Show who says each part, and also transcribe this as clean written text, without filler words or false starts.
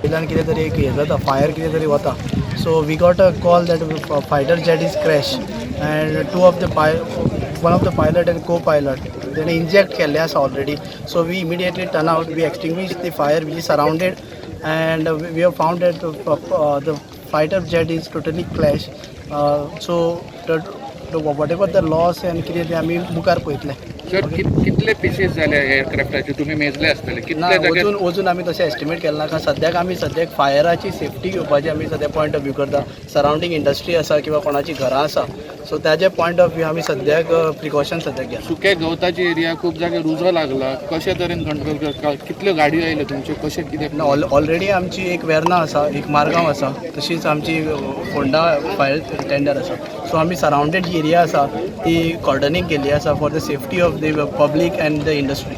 Speaker 1: वयल्यान कितें तरी एक हें जाता, फायर कितें तरी वता. So we got a call that fighter jet is crash and two of the pi one of the pilot and co pilot तेणे इंजेक्ट केल्ले आसा already. So we immediately turn out, we extinguish the fire which is surrounded, and we have found that the fighter jet is totally crash. So the whatever the loss and कितें तें आमी मुखार पळयतले.
Speaker 2: Sir, कितले pieces जाले एअरक्राफ्टाचे? तुम्ही मेजले आसतले.
Speaker 1: ना.
Speaker 2: कितले जाग्यार?
Speaker 1: अजून अजून आमी तशें एस्टिमेट केलें ना, कारण सद्याक आमी सद्याक फायराची सेफ्टी घेवपाची आमी सद्या पॉयंट ऑफ व्यू करता. सरावंडींग इंडस्ट्री आसा किंवा कोणाची घरां आसा, सो ताजे पॉयंट ऑफ व्यू आमी सद्याक प्रिकॉशन सद्याक घेता.
Speaker 2: सुके गवताची एरिया, खूप जाग्यार उजो लागला. कशे तरेन कंट्रोल करता? कितल्यो गाडयो आयल्यो तुमच्यो? कशें कितें?
Speaker 1: ऑलरेडी आमची एक वेर्ना आसा, एक मारगांव आसा, तशीच आमची फोंडा फायर टेंडर आसा. सो आमी सरावंडेड जी एरिया आसा ती कॉर्डनींग केल्ली आसा for the safety of the public and the industry.